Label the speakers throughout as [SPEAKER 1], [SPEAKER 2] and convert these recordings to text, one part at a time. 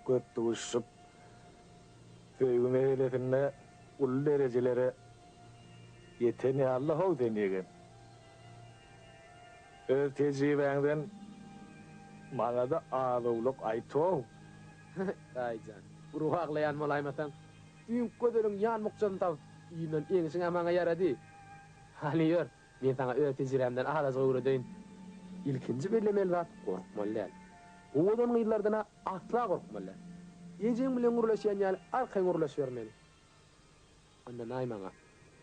[SPEAKER 1] Köp duşuşyp, söýgi meselesinde uly derejelere ýeten ýaly-how sen ýegen. Öz tejribäňden maňa-da az-owlak aýt-ow.
[SPEAKER 2] Daýyjan, gury aglaýan bolaýmasaň, düýnki gözeliň ýan bukjasyny tapyp, yzyndan eňişiň-ä maňa ýarady. Hany ýör, men saňa öz tejribämden azajyk öwredeýin. Ilkinji bellemeli zat, gorkmaly däl. Owadan gyzlardan-a asla gorkmaly däl. Ejeň bilen gürleşýän ýaly arkaýyn gürleşibermeli. Ynanaý maňa,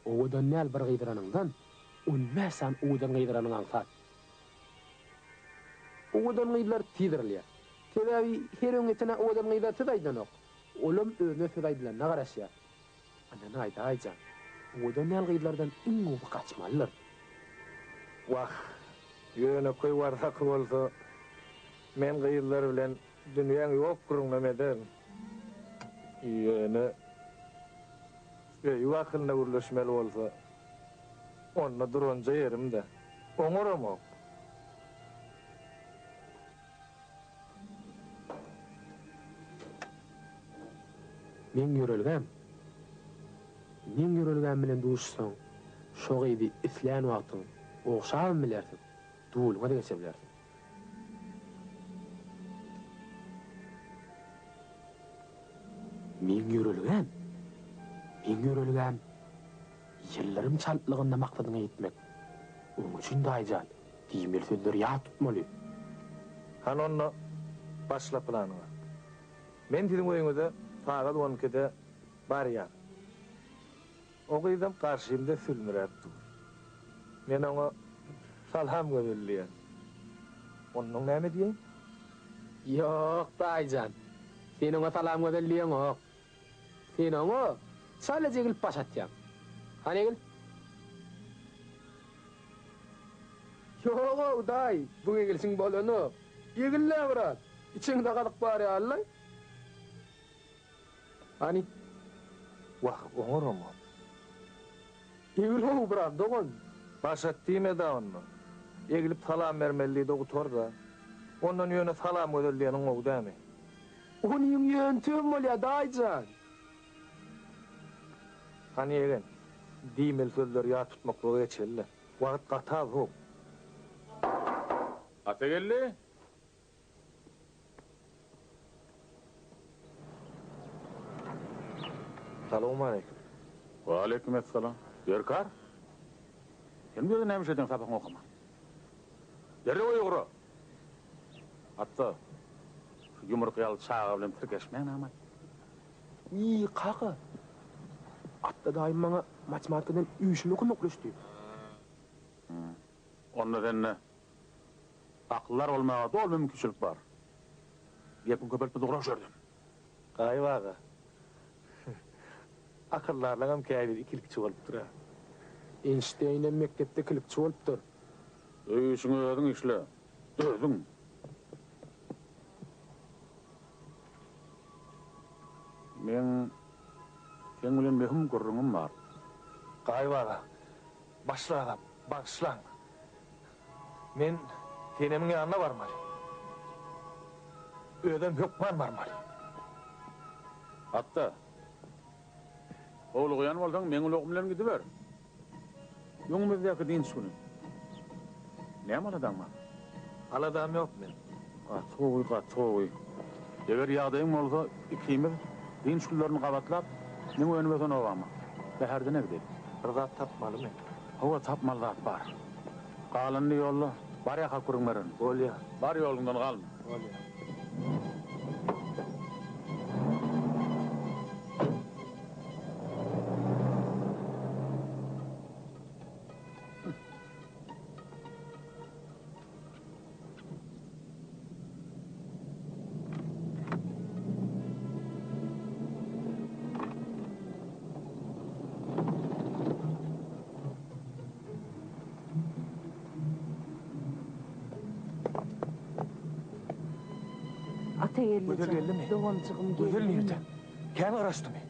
[SPEAKER 2] owadan däl bir gyzyranyňdan, 15 sany owadan gyzyranyň aňsat. Owadan gyzlar tiz yrylýar. Sebäbi her öňýetene owadan gyza söz aýdylanok. Olam özüne söz aýdylanyna garaşýar. Ynanaý daýyjan, owadan däl gyzlardan iň gowusy gaçmalydyr.
[SPEAKER 1] Wah, ýönekeý warsaky bolsa, men gyzlar bilen dünýäň ýok gürrüňinem ederin. Ýöne öýi hakynda gürleşmeli bolsa, onda duranja ýerim-de, oňaramok.
[SPEAKER 2] Meň ýörelgäm, Meň ýörelgäm bilen duşsaň, şo gyzy islän wagtyň ogşabam bilersiň, duluňa-da geçebilersiň. Meň ýörelgäm, Meň ýörelgäm, ýyldyrym çaltlygynda maksadyňa ýetmek. Oň üçin, daýyjan, diýmeli sözleri ýat tutmaly.
[SPEAKER 1] Hany onda, başla planyňa. Men siziň öýüňize sagat on ikide barýan. O gyzam garşymda sülmüräp dur. Men oňa Salam gözel diýen. Onnoň näme diýeýin?
[SPEAKER 2] Ýok, daýyjan. Sen oňa Salam gözel diýeňok. Sen oňa çalaja egilip baş atýaň. Hany egil. Ýog-ow, daýy, bu egilşiň bolanok. Egil-dä biraz. Içiňde gazyk bar ýaly-laý. Hany?
[SPEAKER 1] Wah, oňaramok.
[SPEAKER 2] Egil-ow biraz, dogan.
[SPEAKER 1] Baş at diýme-dä onda. Eglip salam bermeli diý-de gutar-da. Ondan ýöne Salam gözel diýeniň gowy dämi?
[SPEAKER 2] Onyň ýöntem bolýa, daýyjan.
[SPEAKER 1] Hany ýegen, diýmeli sözleri ýat tutmaklyga geçeli-le. Wagt gaty az-how.
[SPEAKER 3] Atageldi!
[SPEAKER 1] Salowmaleýkim.
[SPEAKER 3] Waleýkim essalam. Derkar? Sen bu ýerde näme iş edýäň sapagyňy okaman? Derrew öýe ura! Atda, şu ýumruk ýaly çaga bilen tirkeşmäň näme-aý?
[SPEAKER 2] Wiý, kaka! Atda daýym maňa matematikadan üýşüme kömekleşdi.
[SPEAKER 3] Onda sende Akyldar bolmaga doly mümkinçilik bar. Gepiňi köpeltme dogry şu ýerden.
[SPEAKER 1] Gaýyp aga. Akyldarlaňam käbiri ikilikçi bolupdyr-a.
[SPEAKER 2] Eýnşteýnem mekdepde ikilikçi bolupdyr.
[SPEAKER 3] Öý işiňi özüň işle. Özüň. Meň seň bilen möhüm gürrüňim bar.
[SPEAKER 1] Gaýyp aga, başlyk agam, bagyşlaň. Men Senemiň ýanyna barmaly. Özem hökman barmaly.
[SPEAKER 3] Atda, howlugýan bolsaň, meň ulagym bilen gidiber. Öňümizdäki dynç güni. Näme aladaň bar?
[SPEAKER 1] Aladam ýok meniň.
[SPEAKER 3] Gaty gowy, gaty gowy. Eger ýagdaýyň bolsa, ikimiz dynç günlerini gabatlap, meň önüme ösen obama, Bäherdene gideli.
[SPEAKER 1] Bir zat tapmalymy?
[SPEAKER 3] Hawa, tapmaly zat bar. Galanyny ýolda, barýarkak gürrüň bererin.
[SPEAKER 1] Bolýa.
[SPEAKER 3] Bar ýoluňdan galma.
[SPEAKER 1] Bolýa.
[SPEAKER 4] Atageldi
[SPEAKER 1] Gözel geldimi?
[SPEAKER 4] jan, doganjygym
[SPEAKER 1] Gözel
[SPEAKER 4] geldimi?
[SPEAKER 1] nirde? Kän garaşdymy?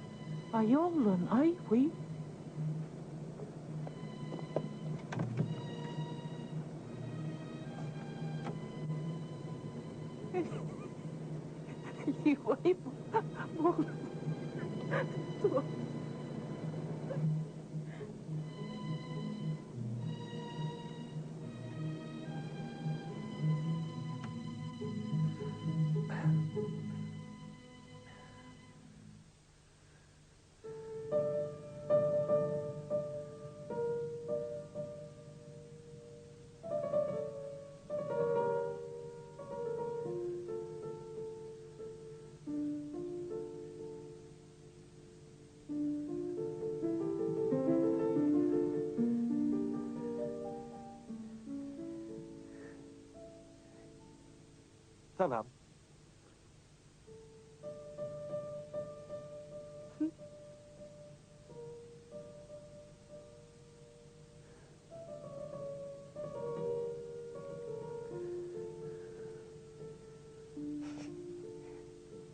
[SPEAKER 4] Aý oglan, aý, wiý. Waý.
[SPEAKER 1] Salam.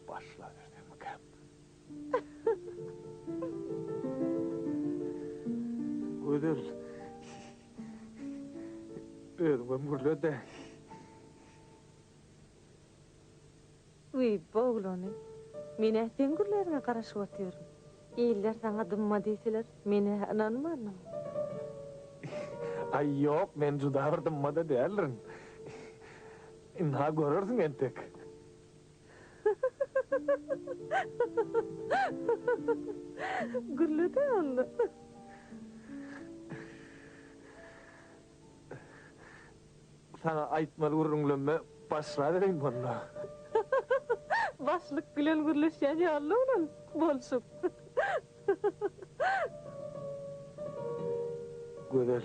[SPEAKER 1] Başlabersemmikäm? Gözel. Özüňem gürle-de.
[SPEAKER 5] Wiý, bu oglany. Men-ä seň gürläriňe garaşyp otyryn. Iller saňa dymma diýseler, men-ä ynanmandym.
[SPEAKER 1] Aý, ýok, men juda bir dymma-da däldirin. Ynha, görersiň entek.
[SPEAKER 5] Gürle-dä onda.
[SPEAKER 1] Saňa aýtmaly gürrüňlemme başlabereýin onda.
[SPEAKER 5] Başlyk bilen gürleşýän ýaly oglan bolşup.
[SPEAKER 1] Gözel,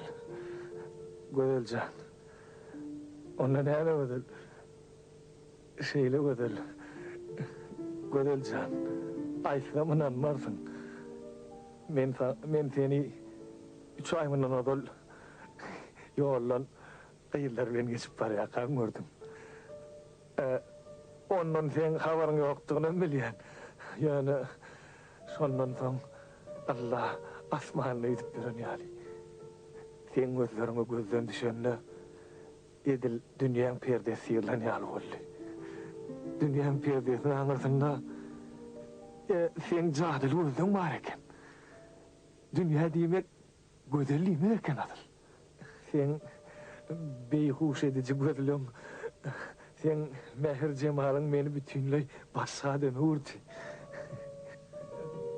[SPEAKER 1] Gözel jan. Onda näme Gözel? Şeýle gözel, Gözel jan, aýtsam ynanmarsyň. Men men seni üç aý mundan ozal ýoldan gyzlar bilen geçip barýarkam gördüm. Ondan seň habaryň ýokdugynam bilýän. Ýöne şondan soň Alla asmanda ýüzüp ýören ýaly. Seň gözleriňe gözden düşende Edil dünýäň perdesi syrylan ýaly boldy. Dünýäň perdesiniň aňyrsynda seň jadyly gözleň bar eken. Dünýä diýmek gözel diýmek eken asyl. Seň beýhuş ediji gözleň, seň mähir-jemalyň meni bütinleý başga adama öwürdi.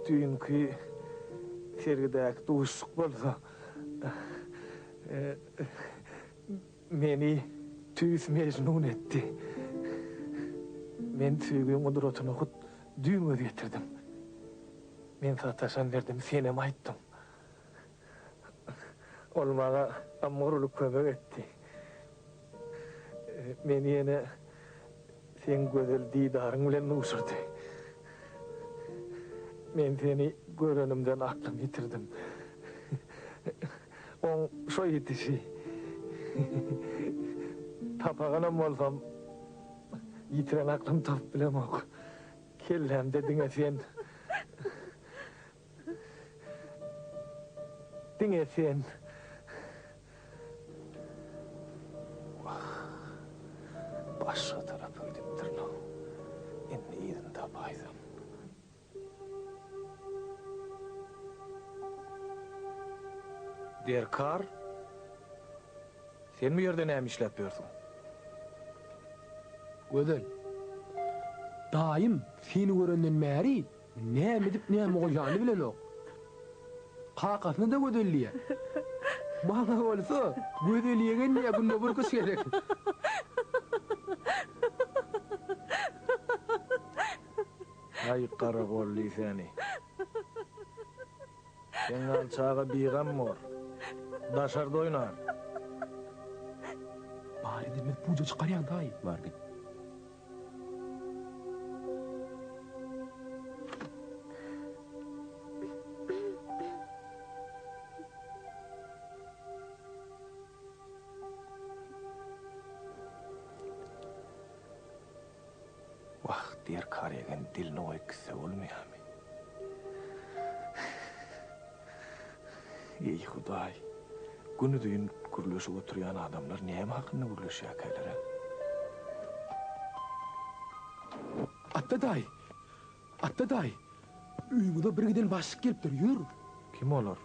[SPEAKER 1] Düýnki sergidäki duşuşyk bolsa, Meni tüýs Mejnun etdi. Men söýgiň gudratyna hut düýn göz ýetirdim. Men sataşan derdim senem aýtdym. Ol maňa ymgyr uly kömek etdi. Meni ýene seň gözel didaryň bilen duşurdy. Men seni görenimden aklymy ýitirdim. Oň şo ýitişi. Tapaganam bolsam, ýitiren aklymy tapyp bilemok. Kellämde diňe sen. Diňe sen. Wah, başga tarapa gidipdirin-ow. Indi yzyny tapaýsam. Derkar, sen bu ýerde näme işläp ýörsüň?
[SPEAKER 2] Gözel, daýym seni görenden bäri näme edip näme goýjanyny bilenok. Kakasyna-da Gözel diýýär. Maňa bolsa Gözel ýegen diýýär günde birküç gezek.
[SPEAKER 1] Aý garagolly seni. Seň ýaly çaga bigam bor. Daşarda oýnar.
[SPEAKER 2] Bar edilmez puja çykarýaň daýy.
[SPEAKER 6] Bar git.
[SPEAKER 1] Wah, derkar ýegen dilini goýup gitse bolmaýamy? Eý, Hudaý, günuzyn gürleşip oturýan adamlar näme hakynda gürleşýärkäler-ä?
[SPEAKER 2] Atda daýy! Atda daýy! Öýüňize birgiden başlyk gelipdir, ýör!
[SPEAKER 1] Kim olar?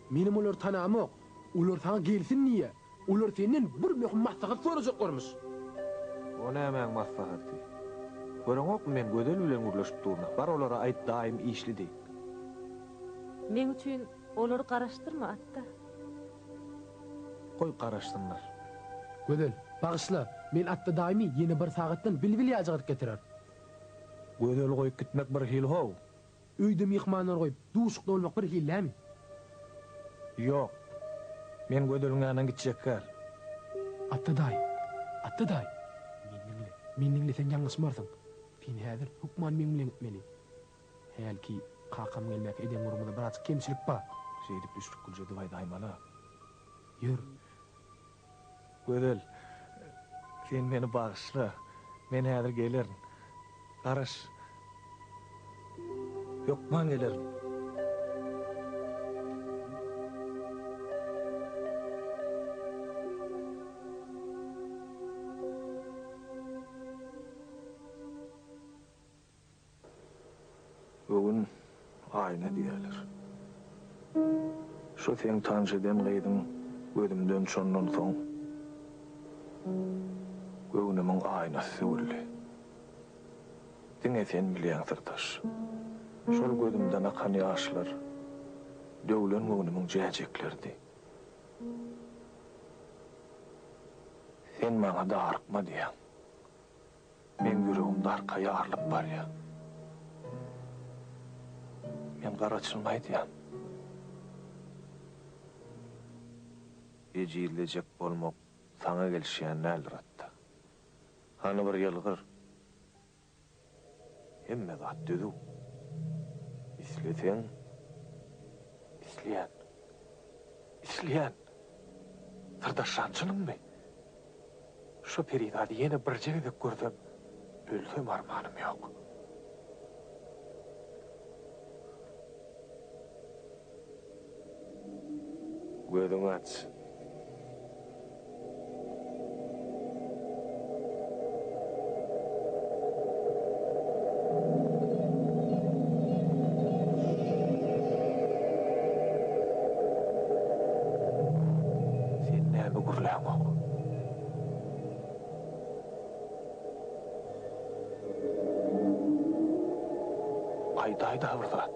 [SPEAKER 2] Menem olary tanamok. Olar saňa gelsin diýýär. Olar senden bir möhüm maslahat sorajaklarmyş.
[SPEAKER 1] O nämäň maslahaty? Göreňokmy men Gözel bilen gürleşip durna. Bar olara aýt daýym işli diý.
[SPEAKER 5] Meň üçin olary garaşdyrma Atda.
[SPEAKER 1] Goý garaşsynlar.
[SPEAKER 2] Gözel, bagyşla, men Atda daýymy ýene bir sagatdan bilbil ýajyk alyp getirer.
[SPEAKER 1] Gözeli goýup gitmek bir hili how.
[SPEAKER 2] Öýde myhmanlary goýup, duşukda bolmak bir hili dämi?
[SPEAKER 1] Ýok. Men Gözeliň ýanyna gitjek däl.
[SPEAKER 2] Atda daýy, Atda daýy, meni diňle. Meni diňleseň ýalňyşmarsyň. Sen häzir hökman meň bilen gitmeli. Hälki kakam gelmäkä eden gürrüňimizde birazjyk kemçilik bar.
[SPEAKER 1] Şeýdip düşlük güljedip aýdaýmala.
[SPEAKER 2] Ýör.
[SPEAKER 1] Gözel, sen meni bagyşla. Men häzir gelerin. Garaş. Hökman gelerin. Göwün aýna diýerler. Şo seň tanyş eden gyzyň gözümden şondan soň göwnümiň aýnasy söwüldi. Diňe sen bilýäň syrdaş. Şol gözümden akan ýaşlar döwlen göwnümiň jäjekleridi. Sen maňa darykma diýýäň. Meň ýüregim darka ýarylyp barýa. Men garaçynymy aýdýan. Ejizlejek bolmak saňa gelişýän däldir Atda. Hany bir ýylgyr. Hemme zat düzüw. Isleseň, isleýän. Isleýän. Syrdaşjan çynyňmy? Şo perizady ýene birje gezek görsem, ölsem armanym ýok. Gözüňi aç. Sen näme gürläňok? Aýdaý-da bir zat.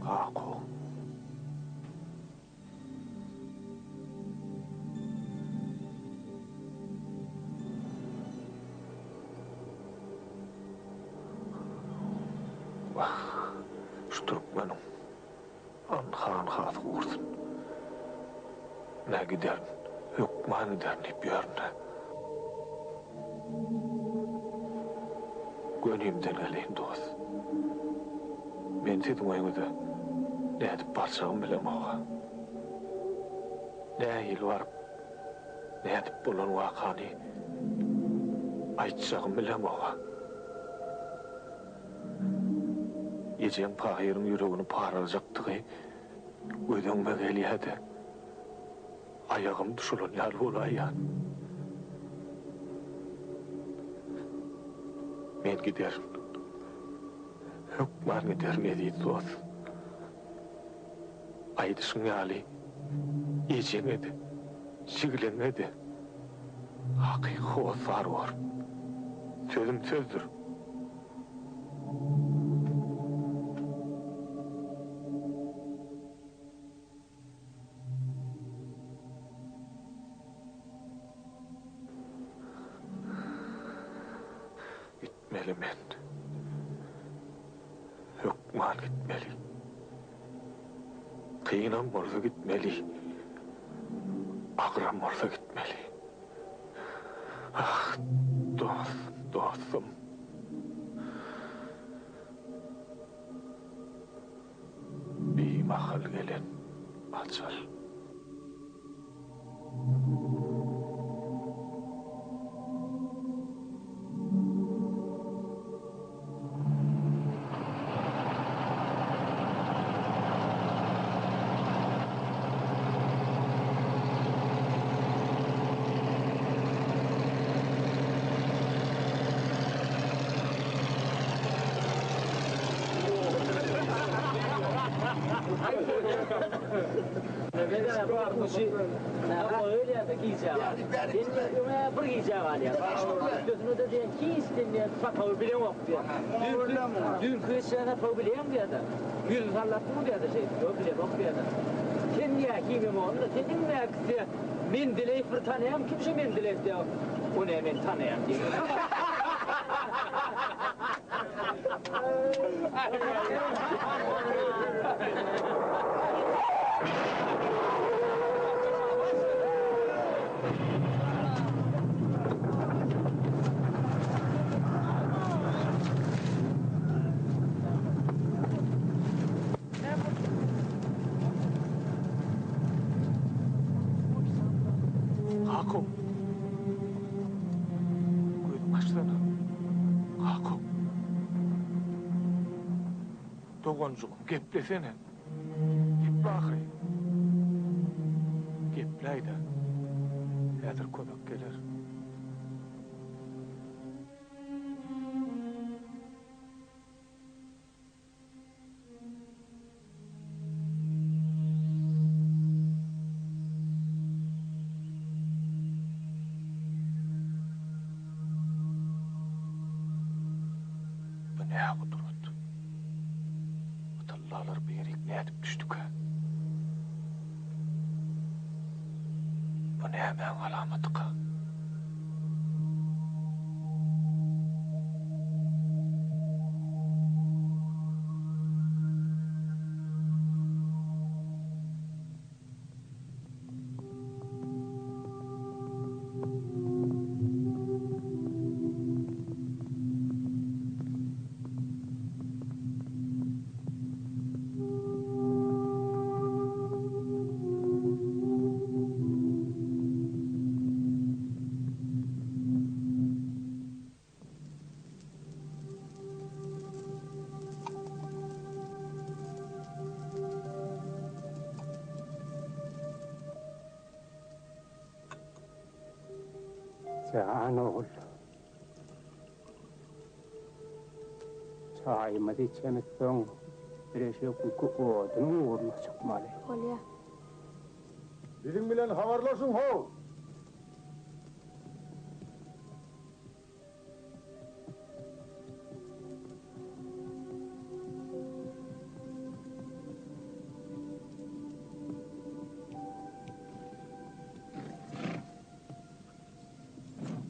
[SPEAKER 1] Kako. Wah, şu türkmeniň anha-anhasy gursun. Nä giderin, hökman giderin diýip ýörün-dä. Gönimden geleýin, dost. Men siziň öýüňize nädip barjagymy bilemok-a. Nähili baryp, nädip bolan wakany aýtjagymy bilemok-a. Ejeň pahyryň ýüregini paralajakdygy göz öňüme gelýä-de, aýagym duşulan ýaly bolaýýar. Men giderin. Hökman giderin, eziz dost. Aýdyşyň ýaly, ejeňe-de, jigileňe-de hakyky hossar bor. Sözüm sözdür. Gitmeli men. Hökman gitmeli. Kynam bolsa gitmeli. Agyram bolsa gitmeli. Ah, dost, dostum. Bimahal gelen ajal.
[SPEAKER 2] Bu öýlerde gijä galýar. Sen öňe bir gijä galýar. Üstesine-de diýen hiç sen diýen sapagy bileňok diýen. Düýnki geçýän sapagy bilýäň diýýär-de. Ýüzüni sallatdyňmy diýýär-de şeýdip. Ýok, bilemok diýýär-de. Sen diýýär himiýa mugallym-da, sen iň bärkisi diýýär. Mendeleýew bir tanaýaňmy? Kim şo Mendeleýew diýýär. O näme men tanaýan diýýär.
[SPEAKER 1] Kakow. Gözüňi açsana. Kakow. Doganjygym, geplesene. Geple ahyry. Gepläý-dä. Häzir kömek geler. Bu nä gudrat? Atallalar bu ýerik nädip düşdükä? Bu nämäň alamatyka?
[SPEAKER 6] Jan ogul. Çaýymyzy içemizsoň, bireşek odunyň ugruna çykmaly.
[SPEAKER 7] Bolýa.
[SPEAKER 8] Biziň bilen habarlaşyň how!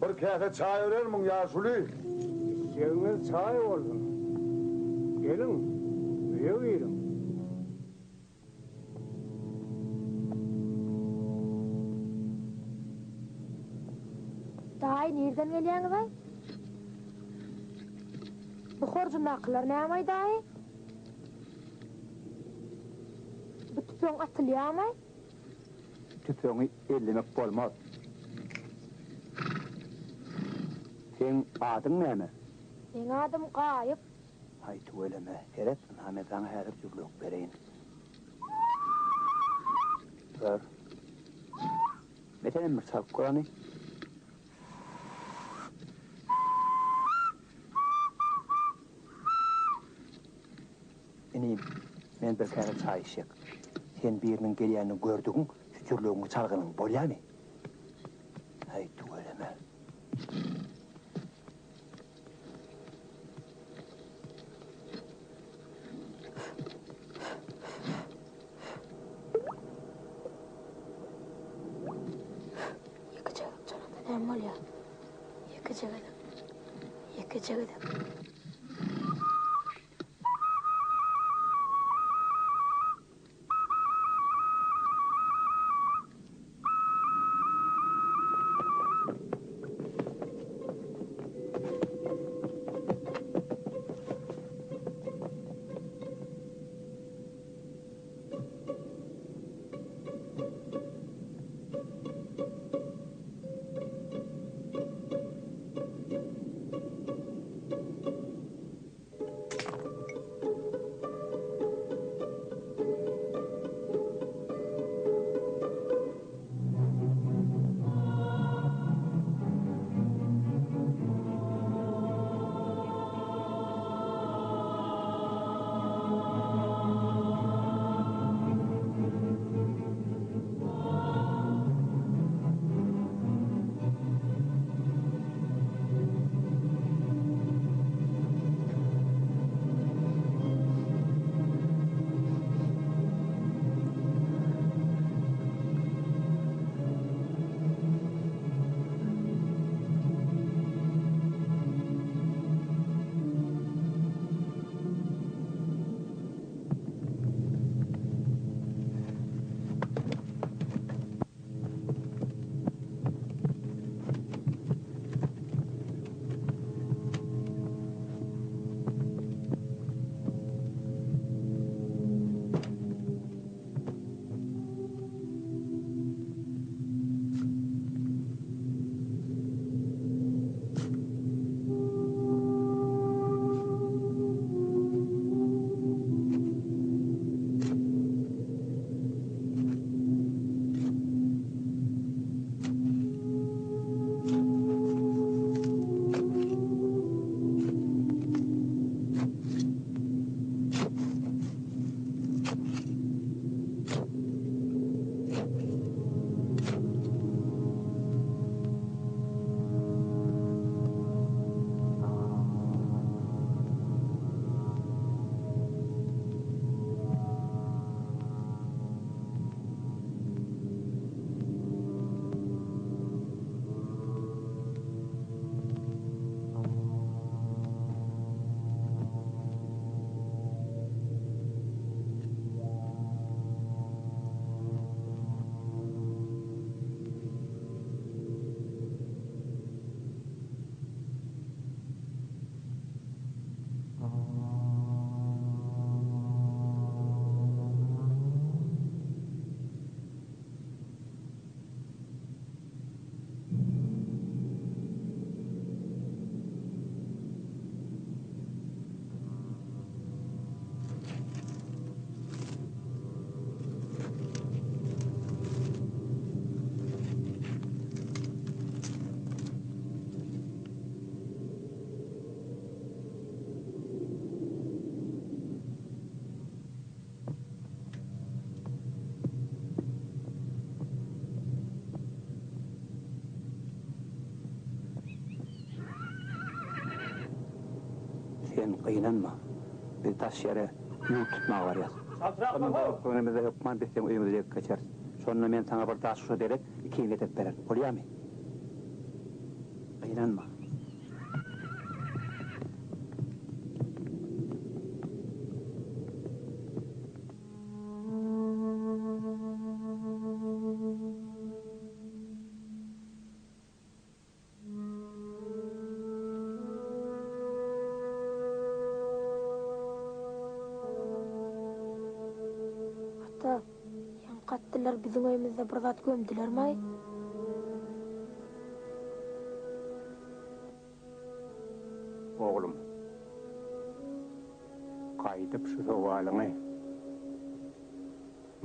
[SPEAKER 8] Bir käse çaý berermiň, ýaşuly?
[SPEAKER 6] Içjegiňiz çaý bolsun. Geliň, öýe giriň.
[SPEAKER 7] Daýy, nirden gelýäňiz-aý? Bu horjundakylar näme-aý, daýy? Bu tüpeň atylýamy?
[SPEAKER 9] Tüpeňi ellemek bolmaz. Seň adyň näme?
[SPEAKER 7] Meň adym Gaýyp.
[SPEAKER 9] Haý tüweleme, seret ynha men saňa häzir jürlewük bereýin. Gör. Mesenem bir çalyp gör hany. Inim, men bir käse çaý içjek. Sen biriniň gelýänini gördügiň, şu jürlewigiňi çalgynyň, bolýamy? Haý tüweleme.
[SPEAKER 7] Ýekeje gezek çalanda näme bolýar? Ýekeje gezek. Ýekeje gezek.
[SPEAKER 9] Sen gynanma. Biz daş ýere ýurt tutmaga barýas. Şondan baryp görenimizde hökman biz seň öýüňize degip geçeris. Şonda men saňa bir daş guşa derek ikini getirip bererin. Bolýamy? Gynanma.
[SPEAKER 7] Ata, ýaňky atlylar biziň öýümizde bir zat gömdülermaý?
[SPEAKER 6] Oglum, gaýdyp şu sowalyňy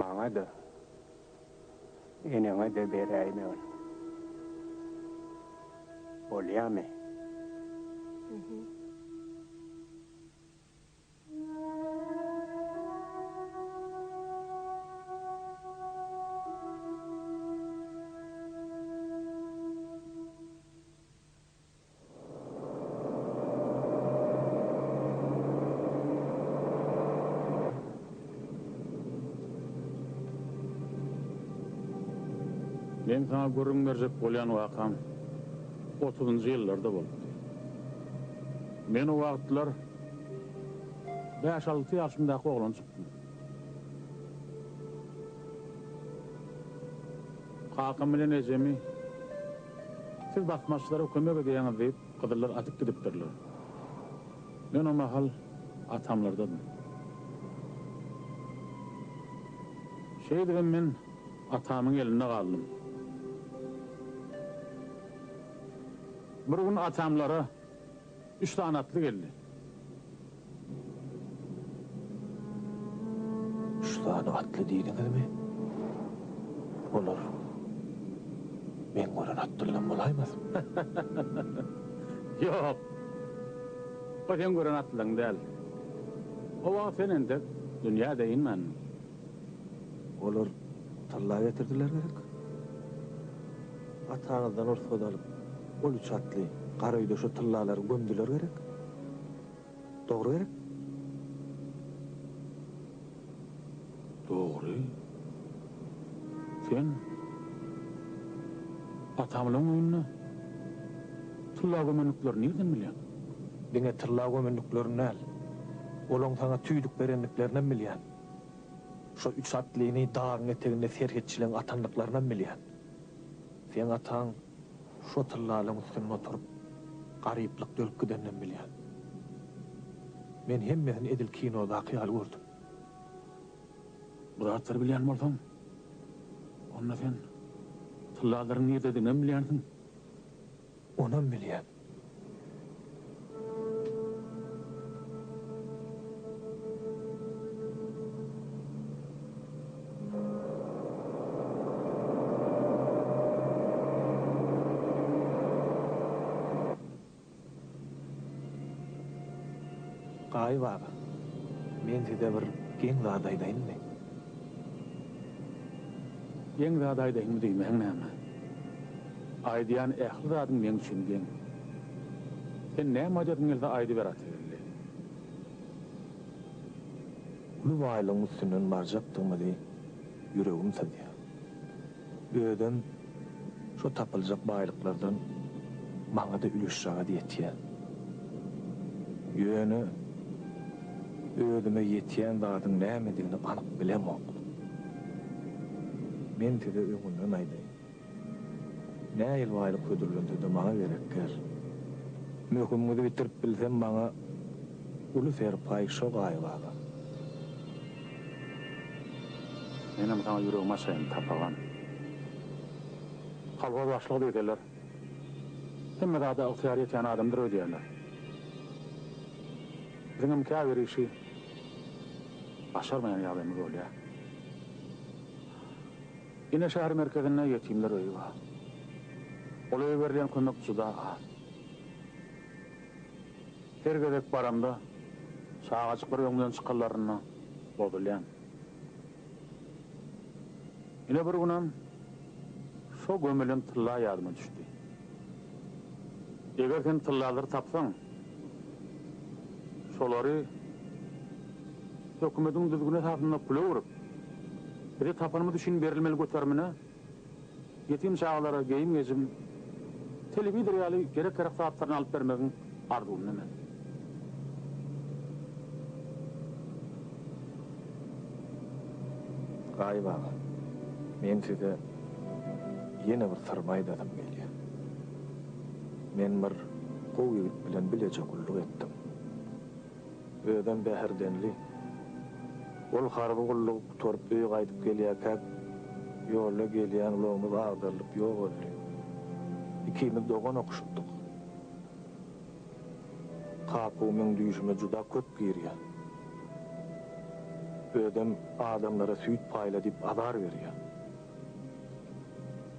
[SPEAKER 6] maňa-da, Eneňe-de beräýmegin. Bolýamy?
[SPEAKER 3] Meň saňa gürrüň berjek bolýan wakam otuzynjy ýyllarda bolupdy. Men o wagtlar bäş-alty ýaşymdaky oglanjykdym. Kakam bilen ejemi Siz basmaçylara kömek edýäňiz diýip, gyzyllar atyp gidipdirler. Men o mahal atamlardadym. Şeýdibem men atamyň elinde galdym. Bir gün atamlara üç sany atly geldi.
[SPEAKER 1] Üç sany atly diýdiňizmi? Olar meň gören atlylam bolaýmasyn?
[SPEAKER 3] Ýok. O seň gören atlyň däl. O wagt sen entek dünýä-de inmändiň.
[SPEAKER 1] Olar tylla getirdiler gerek? Ataňyzdan rugsat alyp, ol üç atly Garaöýde şo tyllalary gömdüler gerek? Dogry gerek?
[SPEAKER 3] Dogry. Sen atamyň öýünde tylla gömendiklerini nirden bilýäň?
[SPEAKER 1] Diňe tylla gömendiklerini däl, olaň saňa tüýdük berendiklerinem bilýän. Şo üç atlyny dagyň eteginde serhetçileň atandyklarynam bilýän. Seň ataň şo tyllalaň üstünde oturyp, garyplykda ölüp gideninem bilýän. Men hemmesini edil kinodaky ýaly gördüm.
[SPEAKER 3] Bu zatlary bilýän bolsaň, onda sen tyllalaryň nirdediginem bilýänsiň.
[SPEAKER 1] Onam bilýän. Gaýyp aga, men size bir geň zat aýdaýynmy?
[SPEAKER 3] Geň zat aýdaýynmy diýmäň näme? Aýdýan ähli zadyň meň üçin geň. Sen näme aýdasyň gelse aýdyber Atageldi.
[SPEAKER 1] Uly baýlygyň üstünden barjakdygymyzy ýüregim syzýar. Özem şo tapyljak baýlyklardan maňa-da ülüşjagaz ýetýär. Ýöne özüme ýetýän zadyň nämedigini anyk bilemok. Men size öňünden aýdaýyn. Nähili baýlyk hödürlense-de maňa gerek däl. Möhümiňizi bitirip bilsem maňa uly serpaý şo Gaýyp aga.
[SPEAKER 3] Menem saňa ýüregimi açaýyn, tapagan. Kolhoz başlygy diýseler, hemme zada ygtyýary ýetýän adamdyr öýdýärler. Biziňem käbir işi başarmaýan ýagdaýymyz bolýar. Ine şäher merkezinde ýetimler öýi bar. Ol öýe berilýän kömek juda az. Her gezek baramda, çagajyklar öňümden çykanlarynda bozulýan. Ine bir günem şo gömülen tylla ýadyma düşdi. Eger sen tyllalary tapsaň, Şolary hökümediň düzgüni esasynda pula öwrüp, bize tapanymyz üçin berilmeli göterimine ýetim çagalara geýim-gejim, telewizor ýaly gerek-ýarak zatlaryny alyp bermegiň arzuwynda men.
[SPEAKER 1] Gaýyp aga, men size ýene bir syrymy aýdasym gelýär. Men bir gowy ýigit bilen bileje gulluk etdim. Özem Bäherdenli. Ol harby gullugy gutaryp öýe gaýdyp gelýärkäk, ýolda gelýän ulagymyz agdarylyp ýogaldy. Ikimiz dogan okuşypdyk. Kakuw meň düýşüme juda köp girýär. Özem adamlara süýt paýla diýip azar berýär.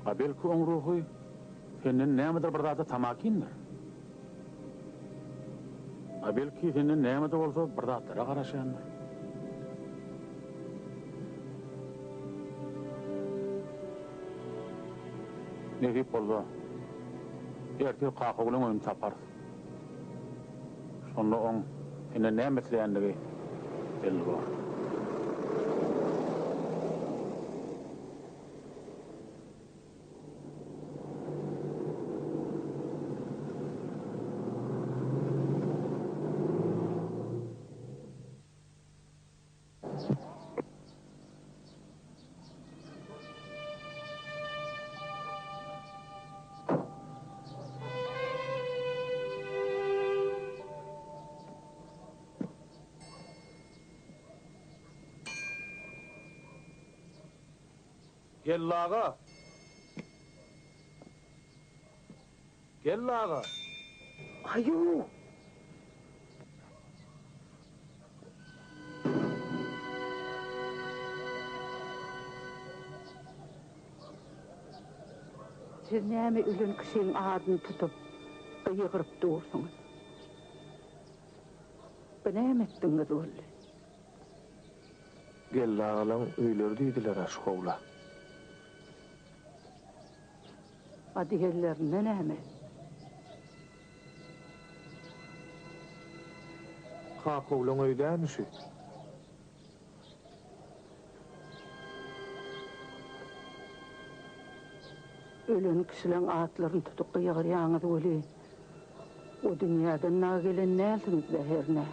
[SPEAKER 3] A belki oň ruhy senden nämedir bir zada tamakindir? A belki senden näme-de bolsa bir zatlara garaşýandyr? Nesip bolsa, ertir Kakagülüň öýüni taparys. Şonda oň senden näme isleýändigi belli bor.
[SPEAKER 1] Geldi aga! Geldi aga!
[SPEAKER 4] Aýu! Siz näme ölen kişiň adyny tutup, gygyryp dursuňyz? Bu näme etdigiňiz boldy?
[SPEAKER 1] Geldi agalaň öýleri diýdiler-ä şu howla.
[SPEAKER 4] A diýenlerinde näme?
[SPEAKER 1] Kakowlaň öýi dälmi şu?
[SPEAKER 4] Ölen kişileň atlaryny tutup gygyrýaňyz weli, o dünýäden dagy gelen dälsiňiz-dä hernä?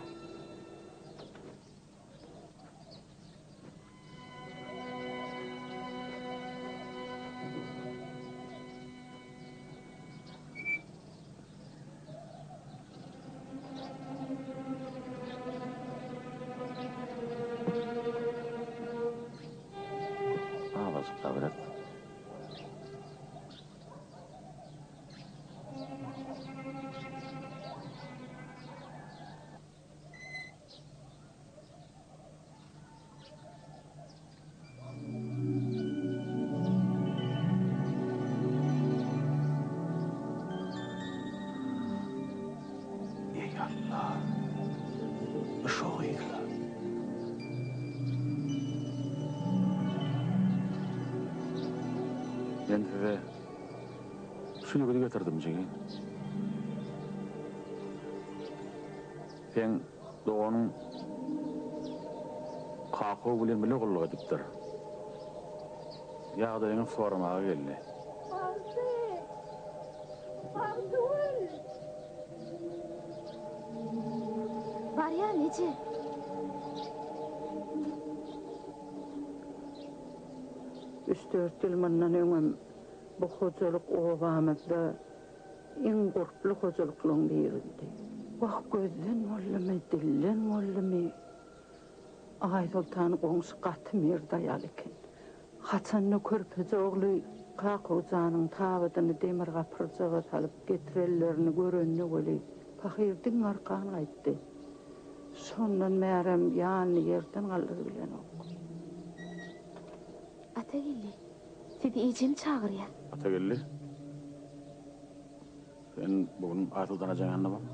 [SPEAKER 3] Azajyk sabyr et.
[SPEAKER 1] Eý Alla! Bu şo gyzla.
[SPEAKER 3] Men size şu ýigidi getirdim, jigim. Seň doganyň Kakow bilen bile gulluk edipdir. Ýagdaýyňy soramaga geldi.
[SPEAKER 10] Bagty! Bagtygül!
[SPEAKER 7] Barýan, eje.
[SPEAKER 4] Üç-dört ýyl mundan öňem bu hojalyk obamyzda Iň gurply hojalyklaryň biridi. Wah, gözden boldumy, dilden boldumy, Aýsoltan goňşy gaty mert aýal eken. Haçanda körpeje ogly Kakowjanyň tabydyny demir gapyrjaga salyp getirenlerini görende weli, pahyr diň arkan gaýtdy. Şondan bärem ýanyny ýerden galdyrybilenok.
[SPEAKER 7] Atageldi, sizi ejem çagyrýar.
[SPEAKER 3] Atageldi, sen bu gün Aýsoltan ejeň ýanynda bol.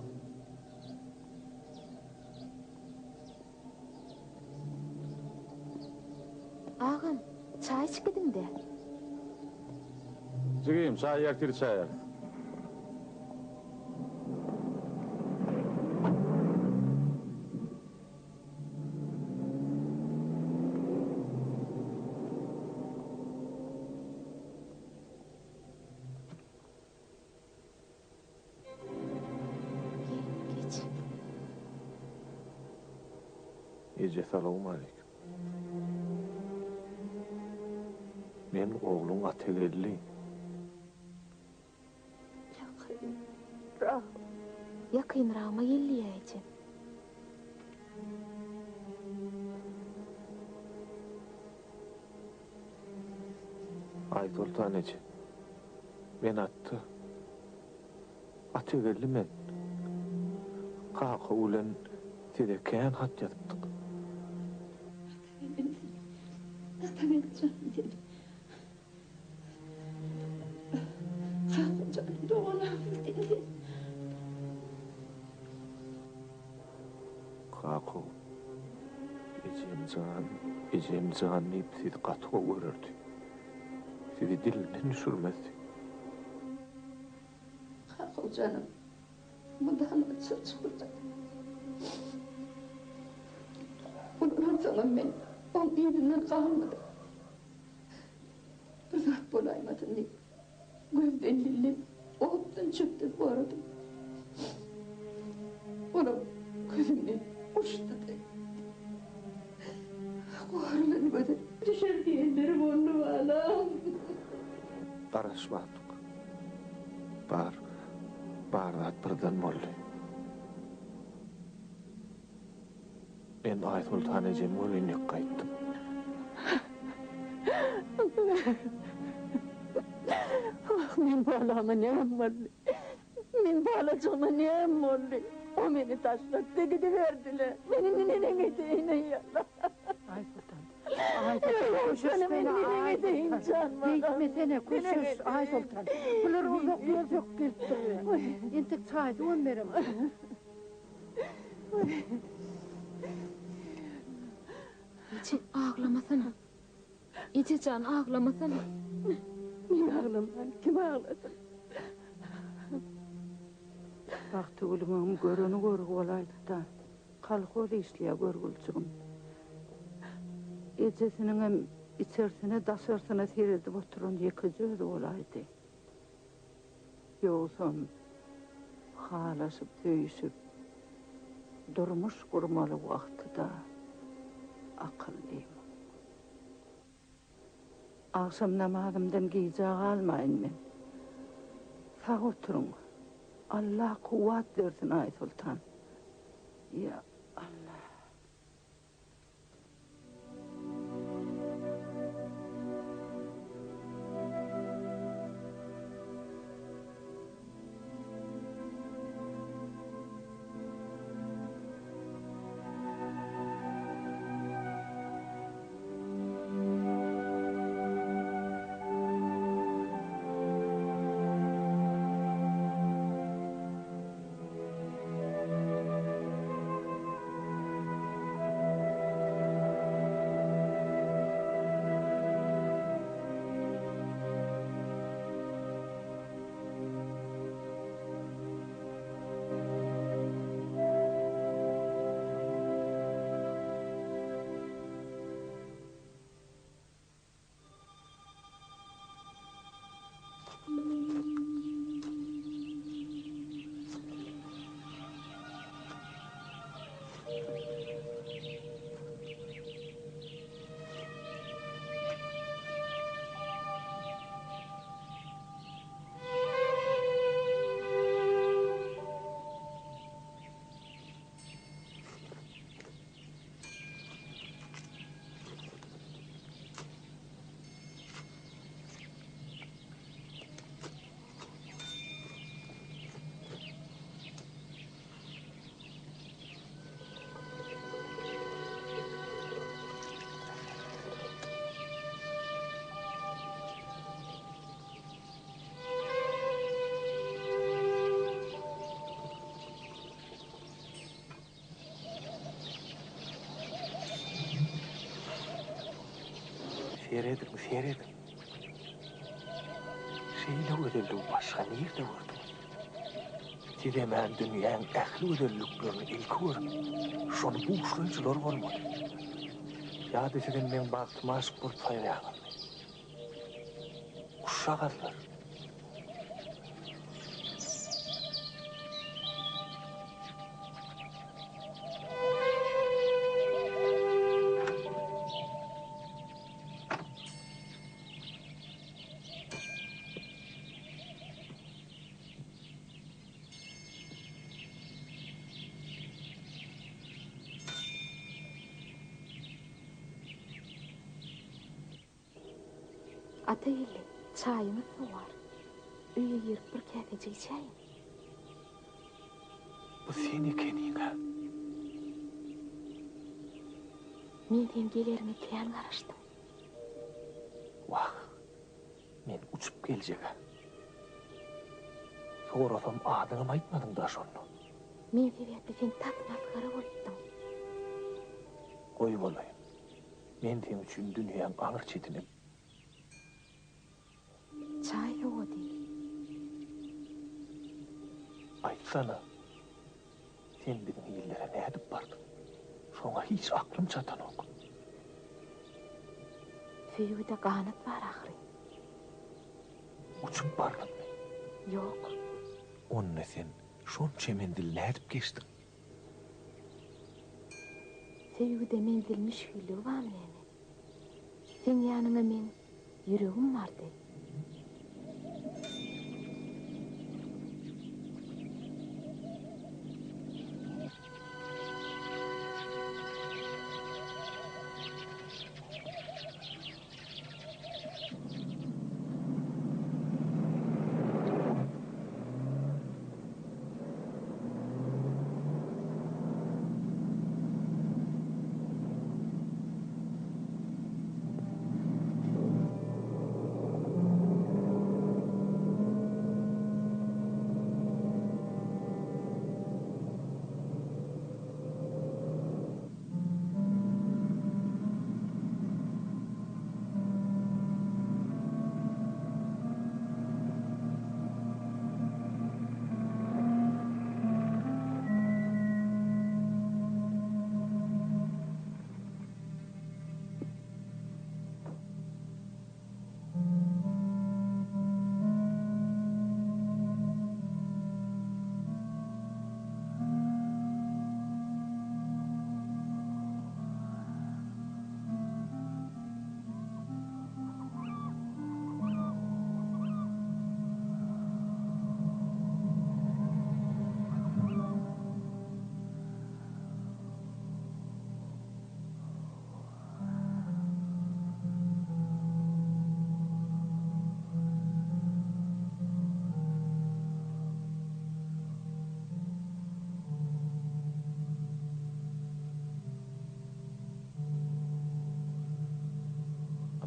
[SPEAKER 7] Agam, çaý içip gidiň-dä.
[SPEAKER 3] Jigim, çaýy ertir içäýeris.
[SPEAKER 1] Eje salowmaleýkim. Men ogluň Atageldi.
[SPEAKER 7] Ýakynragym. Ýakynragyma gel diýýä ejem.
[SPEAKER 1] Aýsoltan eje. Men Atda. Atageldi men. Kaka bilen size kän hat ýazypdyk.
[SPEAKER 4] Atageldi sen. Atageldi jan sen. Kaka janyň doganagym sen sen.
[SPEAKER 1] Kaka, ejem jan, ejem jan diýip sizi gaty gowy görerdi. Sizi dilinden düşürmezdi.
[SPEAKER 4] Kaka janym, mydama çyr-çypyrjak. Ulanansoňam men oň yzyndan galmadym. Bir zat bolaýmasyn diýip, gözden-dilden, otdan-çöpden goradym. Olam gözümden uçdy-da gitdi. Goralan göze düşer diýenleri boldy, balam.
[SPEAKER 1] Garaşmandyk. Bar, bar zat birden boldy. Men Aýsoltan ejemi göreýinlik gaýtdym.
[SPEAKER 4] Ah, men balama näme boldy? Men balajygyma näme boldy? O meni taşlatdy gidiberdi-le. Men indi neneň edeýin, eý Alla?
[SPEAKER 10] Aýsoltan, Aýsoltan, köşeşsene, Aýsoltan. Beýtmesene, köşeş, Aýsoltan. Bular uzak ýol söküp gelipdirler. Entek çaý-suwam beremok.
[SPEAKER 7] Eje, aglamasana. Eje jan, aglamasana.
[SPEAKER 4] Men aglaman, kim aglasyn?
[SPEAKER 10] Bagtygülüňem göreni görgi bolaýdy-da. Kolhoz işleýär görgüljigim. Ejesiniňem içersine, daşarsyna seredip oturan ýekeje özi bolaýdy. Ýogsam, halaşyp söýüşip, durmuş gurmaly wagty-da akyllymyň. Agşam namazymdan gijä galmaýyn men. Sag oturyň. Alla kuwwat bersin Aýsoltan. Ýa Alla.
[SPEAKER 1] Serediň, serediň. Şeýle gözelligi başga nirde gördüňiz? Sizem-ä dünýäň ähli gözelliklerini ilki görüp, şony buşlaýjylar bolmaly. Ýa-da sizem meň bagtyma aşyk bolup saýraýaňyzmy? Guşjagazlar.
[SPEAKER 7] Atageldi, çaýyňyz sowar. Öýe girip bir käsejik içäýiň.
[SPEAKER 1] Bu sen ekeniň-ä.
[SPEAKER 7] Men seň geleriňe kän garaşdym.
[SPEAKER 1] Wah, men uçup geljeg-ä. Sorasam adyňam aýtmadyň-da şonda.
[SPEAKER 7] Men sebäpli sen tas masgara bolupdyň.
[SPEAKER 1] Goý bolaýyn. Men seň üçin dünýäň aňry çetine.
[SPEAKER 7] Çaý sowady.
[SPEAKER 1] Aýtsana, sen biziň illere nädip bardyň? Şoňa hiç aklym çatanok.
[SPEAKER 7] Söýgüde ganat bar ahyry.
[SPEAKER 1] Uçup bardyňmy?
[SPEAKER 7] Ýok.
[SPEAKER 1] Onda sen şonça menzil nädip geçdiň?
[SPEAKER 7] Söýgüde menzil müşgilligi barmy näme? Seň ýanyňa meň ýüregim bardy.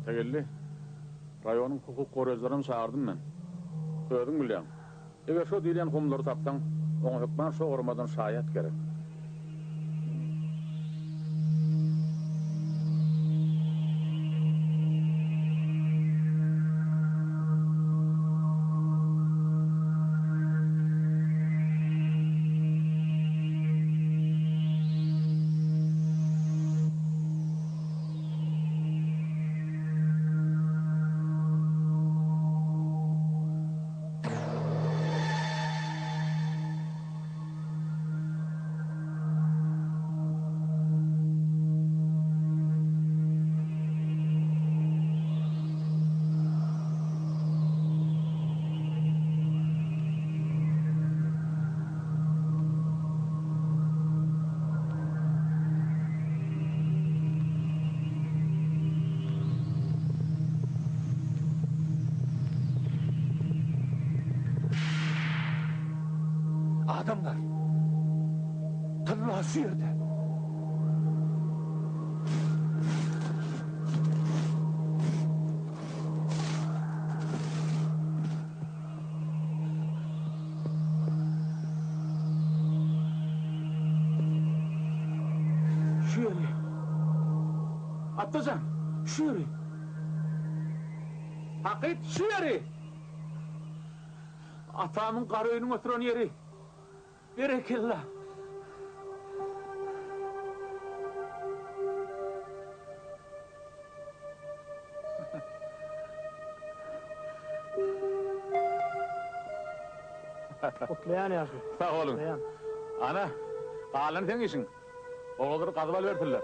[SPEAKER 3] Atageldi, raýonyň hukuk goraýjylaryny çagyrdym men. Özüň bilýäň. Eger şo diýilýän gumlary tapsaň, oňa hökman şo guramadan şaýat gerek.
[SPEAKER 1] Adamlar! Tylla şu ýerde!
[SPEAKER 3] Şu ýeri! Atdajan, şu ýeri! Hakyt, şu ýeri! Atamyň gara öýüniň oturan ýeri. Berekella!
[SPEAKER 11] Gutlaýan ýaşuly.
[SPEAKER 3] Sag boluň. Ana, galany seň işiň. Oglanlar gazyp alybersinler.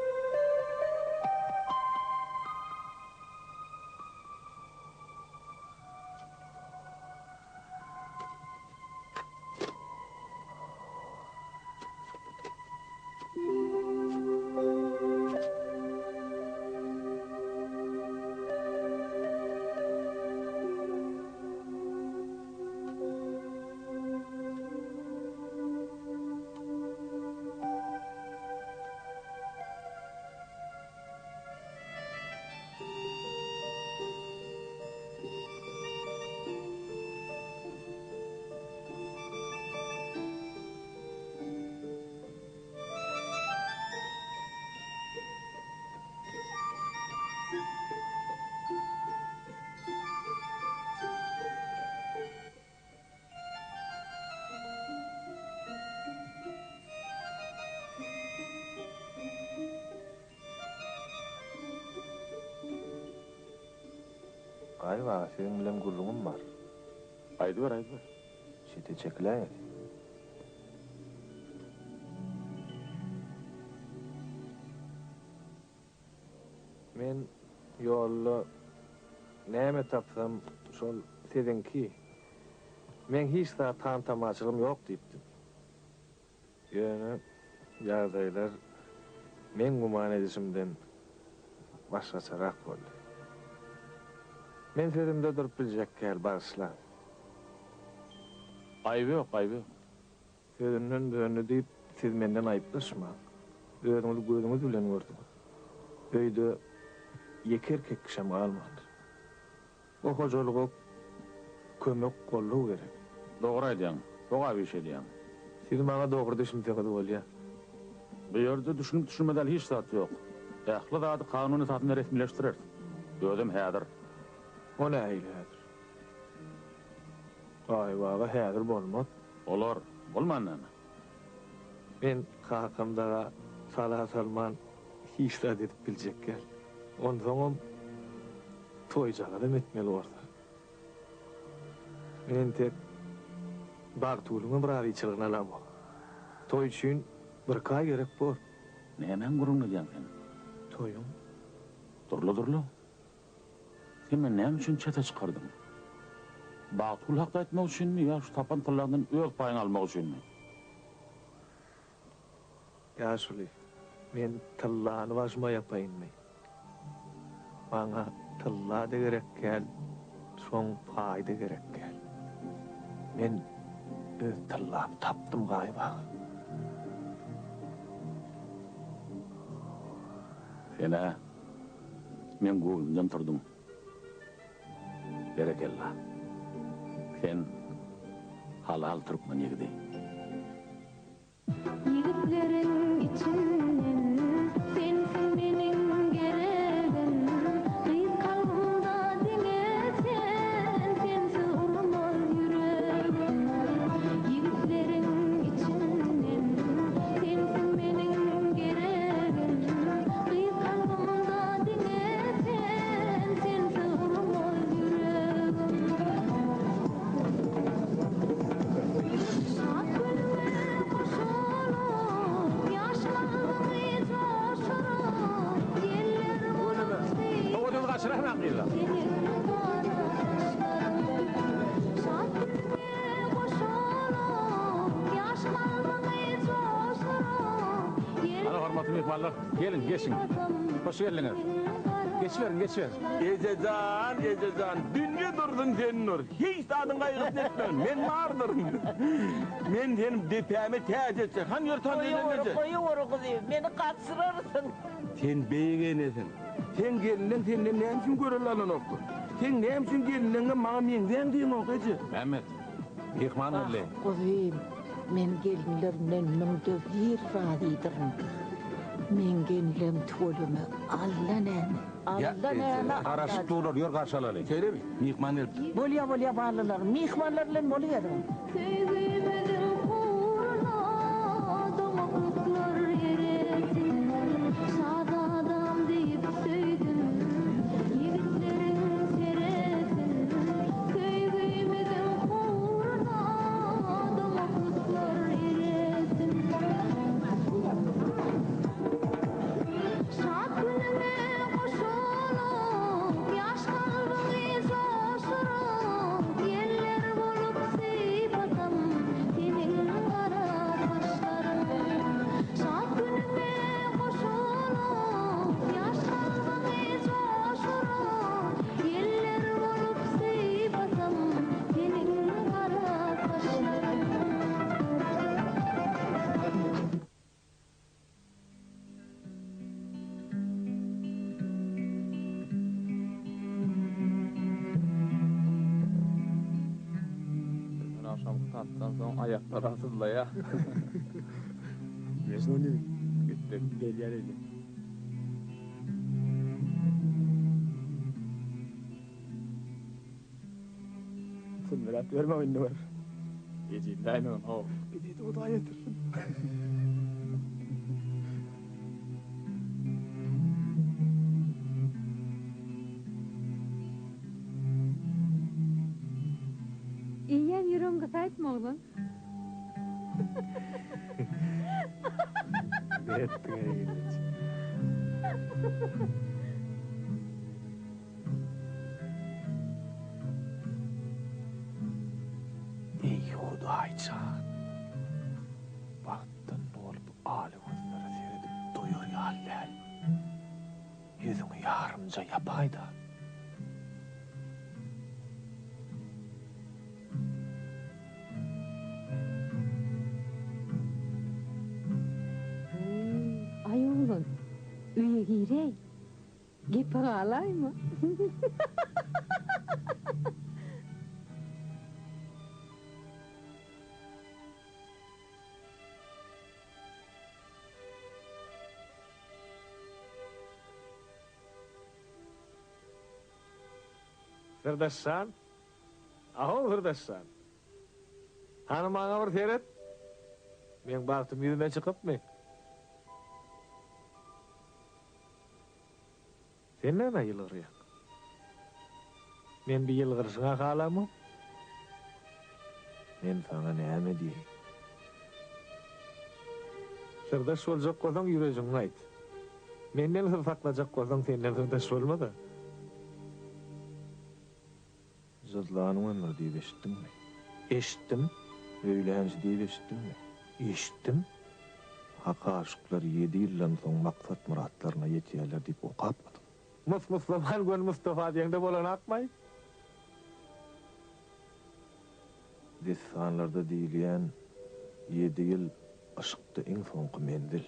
[SPEAKER 1] Gaýyp aga, siziň bilen gürrüňim bar.
[SPEAKER 3] Aýdyber, aýdyber.
[SPEAKER 1] Çete çekiläýeli. Men ýolda näme tapsam, şol siziňki. Meň hiç zat hantamaçylygym ýok diýipdim. Ýöne ýagdaýlar meň güman edişimden başgaçarak boldy. Men sözümde durup biljek däl, bagyşlaň.
[SPEAKER 3] Aýby ýok, aýby ýok.
[SPEAKER 1] Sözünden döndi diýip, siz menden aýyplaşmaň. Özüňiz gözüňiz bilen gördüňiz. Öýde ýeke erkek kişem galmandyr. Bu hojalyga kömek, goldaw gerek.
[SPEAKER 3] Dogry aýdýaň. Sogap iş edýäň.
[SPEAKER 1] Siz maňa dogry düşünseňiz bolýa.
[SPEAKER 3] Bu ýerde düşünip düşünmez ýaly hiç zat ýok. Ähli zady kanun esasynda resmileşdireris. Özem häzir.
[SPEAKER 1] O nähili häzir? Gaýyp aga häzir bolmaz.
[SPEAKER 3] Bolar. Bolman näme?
[SPEAKER 1] Men kakam daga sala salman hiç zat edip biljek däl. Onsoňam toýjagazam etmeli bolsa. Men entek Bagtygülüňem razyçylygyny alamok. Toý üçin birki aý gerek bor.
[SPEAKER 3] Nämäň gürrüňini edýäň sen?
[SPEAKER 1] Toýuň.
[SPEAKER 3] Durla, durla. Sen meni näme üçin çete çykardyň? Bagtygül hakda aýtmak üçinmi ýa şu tapan tyllaňdan öz paýyňy almak üçinmi?
[SPEAKER 1] Ýaşuly, men tyllany başyma ýapaýynmy? Maňa tylla-da gerek däl, şoň paýy-da gerek däl. Men öz tyllamy tapdym Gaýyp aga.
[SPEAKER 3] Sen-ä meň göwnümden turduň. Berekella. Sen halal türkmen ýigidi.
[SPEAKER 12] Ýigitleriň içinden sensiň meniň geregim Gyz kalbymda diňe sen sensiz urmaz ýüregim Ýigitleriň içinden sensiň meniň geregim Gyz kalbymda diňe sen sensiz urmaz ýüregim. Şat günüňe goşulyp, ýaş kalbyňy joşuryp, ýeller bolup
[SPEAKER 3] Owadan gaçyraýmaň gyzlar.
[SPEAKER 12] Seniň gara gaşlaryň. Şat günüňe goşulyp, ýaş kalbyňy joşuryp,
[SPEAKER 3] Ana hormatly myhmanlar, geliň, geçiň. Hoş geldiňiz. Geçiberiň, geçiberiň.
[SPEAKER 13] Ejejan, ejejan, dünýe dursun sen dur. Hiç zadyň gaýgysyny etme, men bardyryn. Men seniň depäme täç etjek. Hany ýör tans edelim eje.
[SPEAKER 14] Goýaweri, goýaweri gyzym, meni gaçyrarsyň.
[SPEAKER 13] Sen beýik enesiň. Seň gelinleň senden näme üçin görelde alanokdyr? Seň näme üçin gelinleňe maňa meňzäň diýeňok eje?
[SPEAKER 3] Mämmet, myhman geldi.
[SPEAKER 14] Ah, gyzym, men gelinlerimden müňde bir razydyryn. Meň gelinlem tüweleme, Alla näme. Alla näme
[SPEAKER 3] Garaşyp durlar, ýör garşy alaly.
[SPEAKER 13] Şeýlemi? Myhman gelipdir.
[SPEAKER 14] Bolýa bolýa balalar, myhmanlar bilen boluberiň.
[SPEAKER 12] Söýgümiziň ugruna doňaklyklar eresin. Şazadam diýip söýdüm, ýigitleriň seresin. Söýgümiziň ugruna doňaklyklar eresin. Şat günüňe goşulyp, ýaş kalbyňy joşuryp, Ýeller bolup sypasam seniň gara saçlaryň. Şat günüňe goşulyp, ýaş kalbyňy joşuryp, Ýeller bolup sypasam seniň gara saçlaryň.
[SPEAKER 15] Düýn agşamky tansdan soň aýaklaram syzlaýar.
[SPEAKER 11] Mejnun ýigit.
[SPEAKER 15] Gitdik.
[SPEAKER 11] Gelýär öýde. Sünbüläp ýörme indi bir.
[SPEAKER 15] Ejizläýmegin how.
[SPEAKER 11] Bizi-de Hudaý ýetirsin.
[SPEAKER 5] aýtma oglan.
[SPEAKER 1] Etdiň eý gelneje. Eý Hudaýjan! Bagtdan dolup ala gözlere seredip doýar ýaly däl. Ýüzüňi ýarymja ýapaý-da.
[SPEAKER 5] Aý oglan, öýe giräý. Gepe galaýma.
[SPEAKER 1] Syrdaşjan, ahow syrdaşjan. Hany maňa bir seret. Meň bagtym ýüzüme çykypmy? Sen nämä ýylgyrýaň? Men bi ýylgyryşyňa halamok. Men saňa näme diýeýin? Syrdaş boljak bolsaň ýürejiňi aýt. Menden syr saklajak bolsaň senden syrdaş bolmaz-a. Jyzlanyň ömri diýip eşitdiňmi? Eşitdim. Öýlänçi diýip eşitdiňmi? Eşitdim. Hak aşyklar ýedi ýyldan soň maksat-myratlaryna ýetýärler diýip okapmydyň? Mus-muslaman göni Mustafa diýeňde bolanakmaý? Dessanlarda diýilýän ýedi ýyl yşkda iň soňky menzil.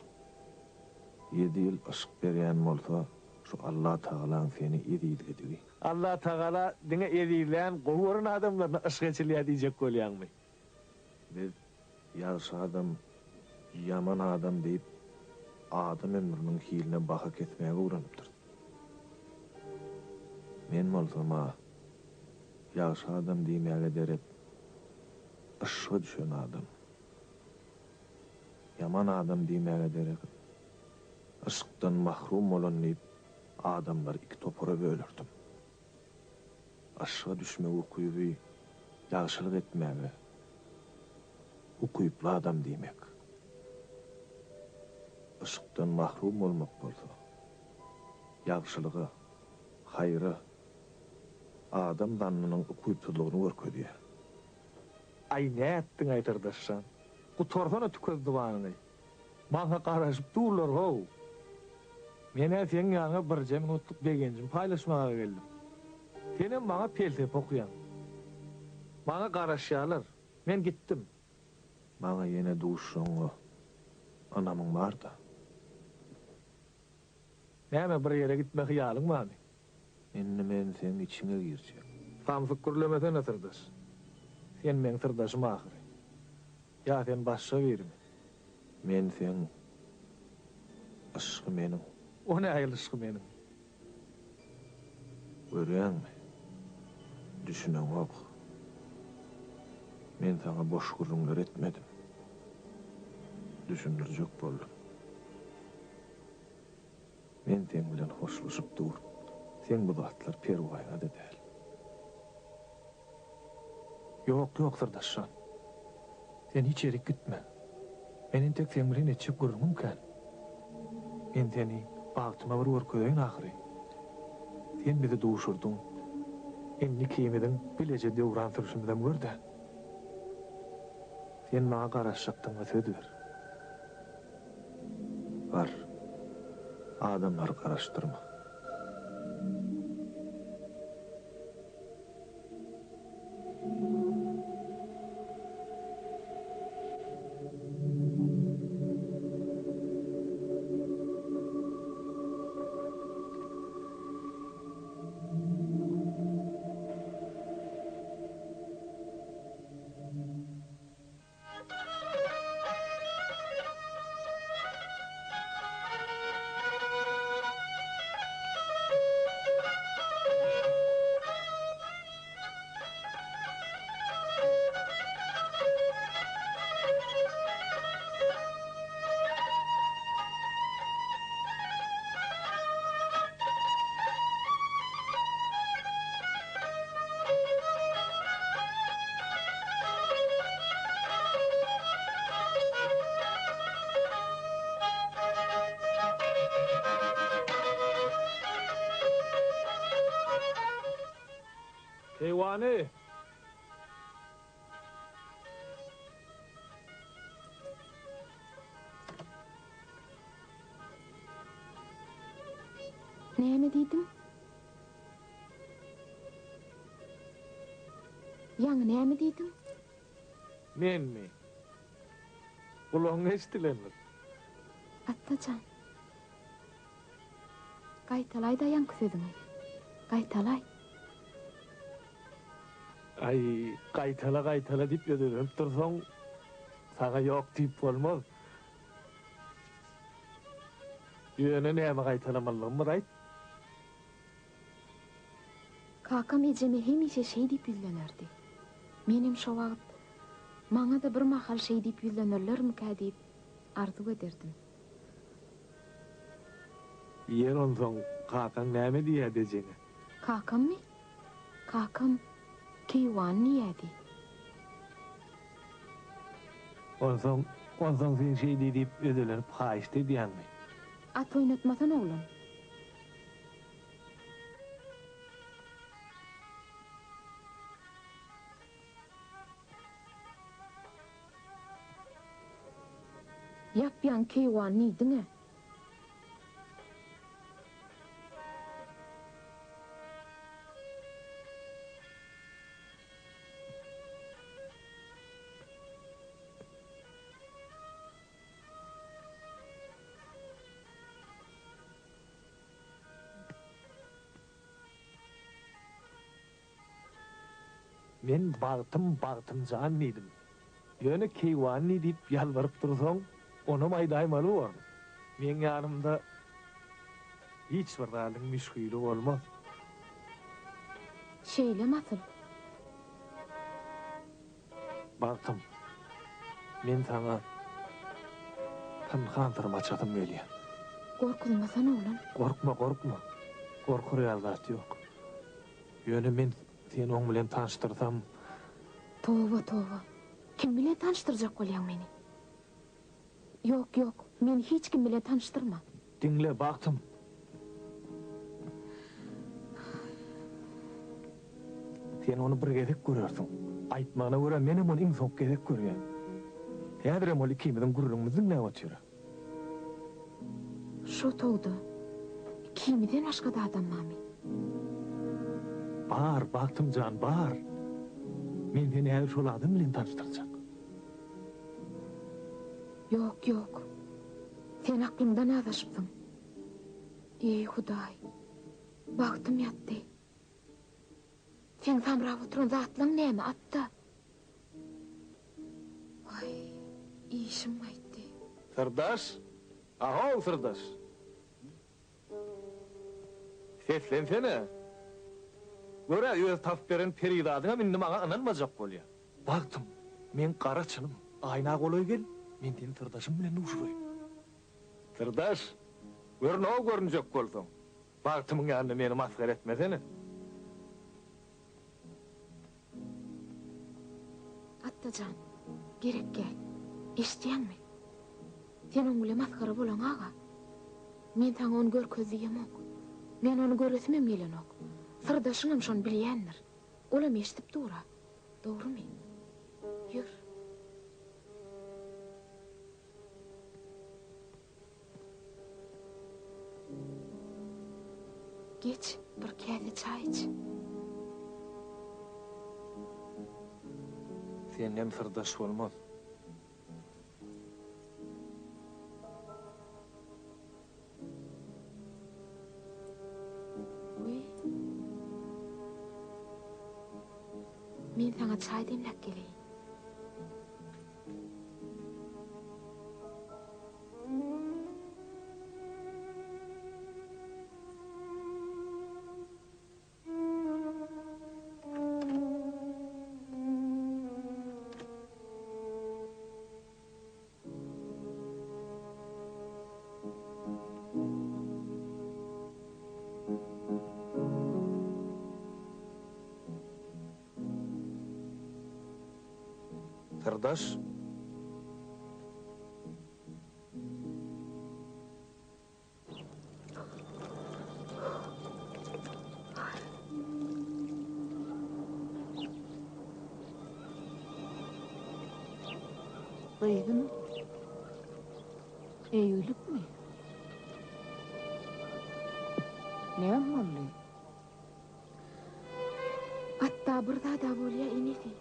[SPEAKER 1] Ýedi ýyl yşk berýän bolsa, şu Allatagalaň seni ezizledigi. Allatagala diňe ezizlän, gowy gören adamlaryna yşk eçilýär diýjek bolýaňmy? Biz ýagşy adam, ýaman adam diýip, adam ömrüniň hiline baha kesmäge öwrenipdiris. Men bolsam-a, ýagşy adam diýmäge derek, yşga düşen adam, ýaman adam diýmäge derek, yşkdan mahrum bolan diýip, adamlary iki topara bölerdim. Yşga düşmek ukyby ýagşylyk etmäge ukyply adam diýmek. Yşkdan mahrum bolmak bolsa, ýagşylyga, haýra adam zannynyň ukypsyzlygyny görkezýär. Aý nätdiň-aý syrdaşjan? Gutarsana tükez zybanyňy. Maňa garaşyp durlar how. Men-ä seň ýanyňa birje minutlyk begenjimi paýlaşmaga geldim. Senem maňa pelsepe okaýaň. Maňa garaşýarlar. Men gitdim. Maňa ýene duşjagyňa ynamyň bar-da. Näme, bir ýere gitme hyýalyň barmy? Indi men seň içiňe girjek. Samsyk gürlemesene, syrdaş. Sen meň syrdaşym ahyry. Ýa sen başga birimi? Men seň, yşgy meniň. O nähili yşgy meniň? Görýäňmi? Düşüneňok. Men saňa boş gürrüňler etmedim. Düşündirjek boldum. Men seň bilen hoşlaşyp dur. Seň bu zatlar perwaýyňa-da däl. Ýok, ýok, syrdaşjan. Sen hiç ýerik gitme. Men entek seň bilen etjek gürrüňim kän. Men seni bagtyma bir görkezeýin ahyry. Sen bizi duşurdyň. Indi ikimiziň bileje döwran sürşümizem gör-dä. Sen maňa garaşjakdygyňa söz ber. Bar, adamlary garaşdyrma. Keýwany!
[SPEAKER 7] Näme diýdiň? Ýaňy näme diýdiň?
[SPEAKER 1] Menmi? Gulagyňa eşidilendir.
[SPEAKER 7] Atdajan. Gaýtalaý-da ýaňky sözüňi. Gaýtalaý.
[SPEAKER 1] Aý, gaýtala-gaýtala diýip özelenip dursaň, saňa ýok diýip bolmaz. Ýöne näme gaýtalamalydygymy bir aýt.
[SPEAKER 7] Kakam ejeme hemişe şeý diýip ýüzlenerdi. Menem şo wagt, Maňa-da bir mahal şeý diýip ýüzlenerlermikä diýip arzuw ederdim.
[SPEAKER 1] Ýer onsoň kakaň näme diýýärdi ejeňe?
[SPEAKER 7] Kakammy? Kakam keýwany diýýärdi.
[SPEAKER 1] Onsoň, onsoň sen şeý diý diýip özelenip haýyşt edýäňmi?
[SPEAKER 7] At oýnatmasana oglan. Ýap-ýaňy keýwany diýdiň-ä.
[SPEAKER 1] Men Bagtym, Bagtymjan diýdim. Ýöne keýwany diýip ýalbaryp dursaň, onam aýdaýmaly borun. Meň ýanymda hiç bir zadyň müşgili bolmaz.
[SPEAKER 7] Şeýlemi asyl?
[SPEAKER 1] Bagtym, men saňa pynhan syrymy açasym gelýär.
[SPEAKER 7] Gorkuzmasana, oglan.
[SPEAKER 1] Gorkma, gorkma. Gorkar ýaly zat ýok. Ýöne men seni oň bilen tanyşdyrsam.
[SPEAKER 7] Toba, toba. Kim bilen tanyşdyrjak bolýaň meni? Ýok, ýok, meni hiç kim bilen tanyşdyrma.
[SPEAKER 1] Diňle, bagtym. Sen ony bir gezek görersiň. Aýtmagyna görä, menem ony iň soňky gezek görýän. Häzirem ol ikimiziň gürrüňimizi diňläp otyr.
[SPEAKER 7] Şu otagda ikimizden başga-da adam barmy?
[SPEAKER 1] Bar, bagtym jan, bar. Men seni häzir şol adam bilen tanyşdyrjak.
[SPEAKER 7] Ýok, ýok. Sen aklyňdan azaşypsyň. Eý, Hudaý, bagtym ýatdy. Seň samrap oturan zatlaň näme, Atda? Waý, işim gaýtdy.
[SPEAKER 1] Syrdaş! A-how, syrdaş! Seslensene! Gör-ä, öz tapyp beren perizadyňam indi maňa ynanmajak bolýa. Bagtym, meň gara çynym, aýna golaý gel, men seni syrdaşym bilen duşuraýyn. Syrdaş, görün-ow görünjek bolsaň. Bagtymyň ýanynda meni masgara etmesene.
[SPEAKER 7] Atdajan, gerek däl. Eşidýäňmi? Sen oň bile masgara bolaňag-a. Men saňa ony görkez diýemok. Men ony göresimem gelenok. Syrdaşyňam şony bilýändir. Olam eşidip dur-a. Dogrumy? Ýör. Geç, bir käse çaý iç.
[SPEAKER 1] Senden syrdaş bolmaz.
[SPEAKER 7] Wiý. Men saňa çaý demläp geleýin.
[SPEAKER 1] Syrdaş.
[SPEAKER 14] Gyzym, eýgilikmi? Näme boldy?
[SPEAKER 7] Atda bir zad-a bolýa enesi.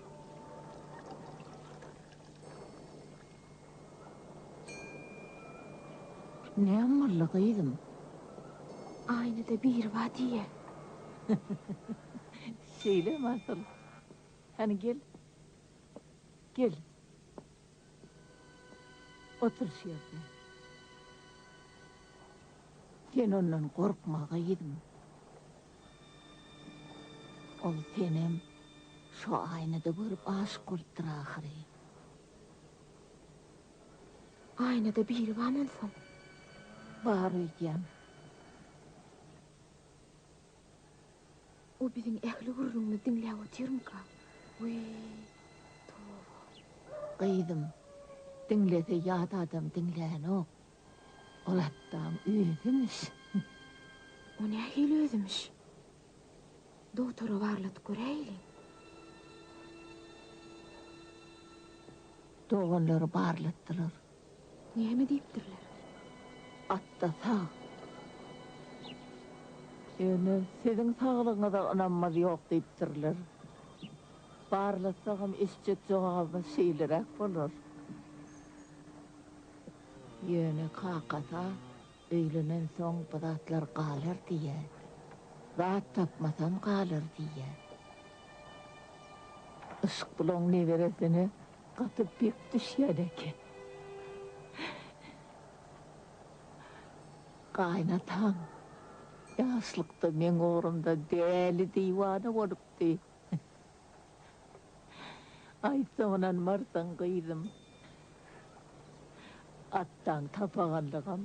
[SPEAKER 14] Näme boldy gyzym?
[SPEAKER 7] Aýnada biri bar diýýä.
[SPEAKER 14] Şeýlemi asyl? Hany gel. Gel. Otur şu ýerde. Sen ondan gorkma gyzym. Ol senem şo aýnada görüp aşyk bolupdyr ahyry.
[SPEAKER 7] Aýnada biri barmy onsoň?
[SPEAKER 14] Bar öýdýän.
[SPEAKER 7] O biziň ähli gürrüňimizi diňläp otyrmyka? Wiý, toba.
[SPEAKER 14] Gyzym, diňlese ýat adam diňlänok. Ol Atdaň özümiş.
[SPEAKER 7] O nähili özümiş? Dogtora barladyp göräýeliň.
[SPEAKER 14] Doganlary barlatdylar.
[SPEAKER 7] Näme diýipdirler?
[SPEAKER 14] Atda sag. Ýöne siziň saglygyňyza ynanmaz ýok diýipdirler. Barlatsagam eşitjek jogabymyz şeýleräk bolar. Ýöne kakasy öýlenensoň bu zatlar galar diýýär. Zat tapmasam galar diýýär. Yşk bulaň neberesine gaty bek düşýän eken. Gaýynataň ýaşlykda meň ugrumda däli-diwana bolupdy. Aýtsam ynanmarsyň gyzym. Atdaň tapaganlygam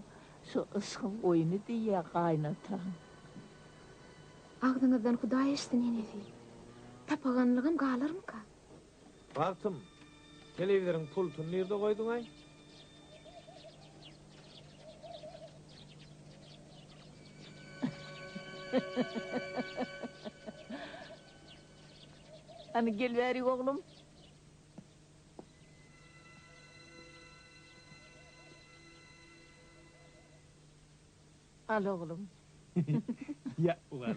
[SPEAKER 14] şu yşgyň oýny diýýä gaýynataň.
[SPEAKER 7] Agzyňyzdan Hudaý eşitsin enesi. Tapaganlygam galarmyka?
[SPEAKER 1] Bagtym, telewizoryň pultuny nirde goýduň-aý?
[SPEAKER 14] Hany gel bärik oglum. Al oglum.
[SPEAKER 1] Ýa walla.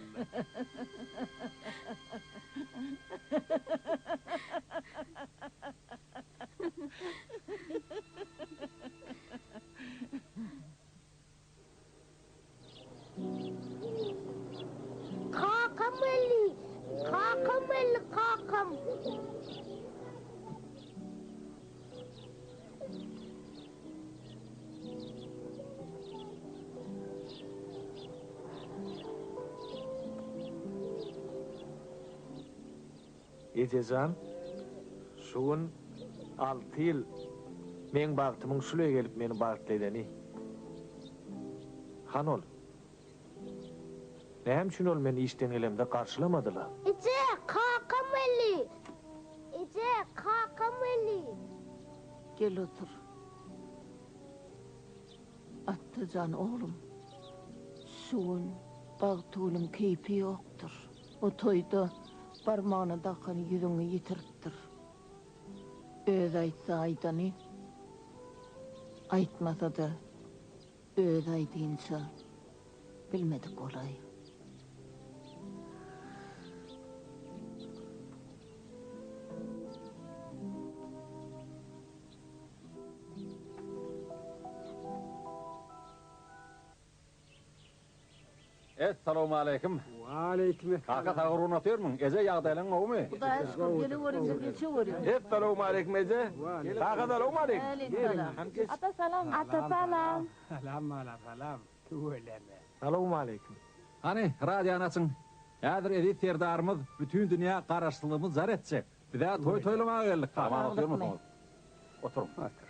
[SPEAKER 12] Kakam geldi! Kakam geldi, kakam!
[SPEAKER 1] Ejejan, şu gün alty ýyl meň bagtymyň şule gelip meni bagtly edeni. Hany ol? Näme üçin ol meni işden gelemde garşylamady-la?
[SPEAKER 12] Eje, kakam geldi! Eje, kakam geldi!
[SPEAKER 14] Gel otur. Atdajan oglum, şu gün Bagtygülüň keýpi ýokdur. O toýda barmagyna dakan ýüzüňi ýitiripdir. Özi aýtsa aýdany, aýtmasa-da özi aýdynça bilmedik bolaý.
[SPEAKER 3] Essalawmaleýkim.
[SPEAKER 6] Waleýkim
[SPEAKER 3] Kaka sag gurgun otyrmyň? Eje ýagdaýlaň gowumy?
[SPEAKER 14] Hudaýa şükür geleweriň geçeweriň.
[SPEAKER 13] Essalawmaleýkim eje. Kaka salawmaleýkim.
[SPEAKER 14] Waleýkim salam.
[SPEAKER 5] Ata salam. Ata salam.
[SPEAKER 6] Salam bala salam. Tüweleme.
[SPEAKER 1] Salowmaleýkim.
[SPEAKER 3] Hany, radiony açyň. Häzir eziz Serdarymyz bütin dünýä Garaşsyzlygymyzy jar etjek. Biz-ä toý toýlamaga geldik. Aman otyrmysyňyz? Oturyň.
[SPEAKER 6] Otur, otur.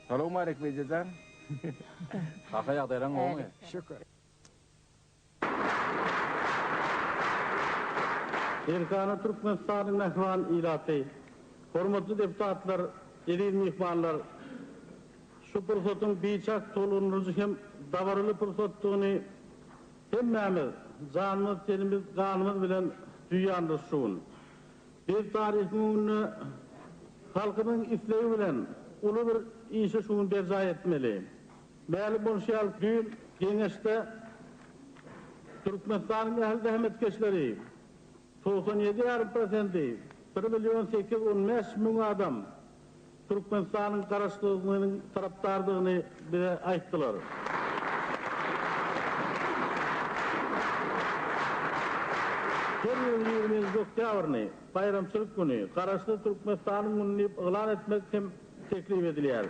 [SPEAKER 13] Salowmaleýkim ejejan.
[SPEAKER 3] Kaka ýagdaýlaň gowumy?
[SPEAKER 6] Şükür.
[SPEAKER 16] Erkana Türkmenistanyň mähriban ilaty! Hormatly deputatlar, eziz myhmanlar! Şu pursatyň biçak tolgundyryjy hem dabaraly pursatdygyny hemmämiz janymyz, tenimiz, ganymyz bilen duýýandyrys şu gün. Biz taryhyň öňünde halkymyzyň islegi bilen. uly bir işi şu gün berjaý etmeli. Mälim bolşy ýaly, düýn Geňeşde Türkmenistanyň ähli zähmetkeşleri, 97 ýarym prosenti, bir million 815 müň adam Türkmenistanyň Garaşsyzlygynyň tarapdardygyny bize aýtdylar. Her ýylyň ýigriminji oktýabryny baýramçylyk güni, Garaşsyz Türkmenistanyň güni diýip yglan etmek hem teklip edilýär.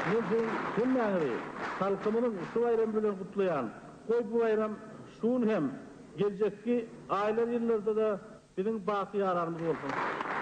[SPEAKER 16] Men siziň hemmäňizi halkymyzyň şu baýramy bilen gutlaýan. Goý bu baýram şu gün hem, geljekki aýlar-ýyllarda-da biziň baky ýaranymyz bolsun!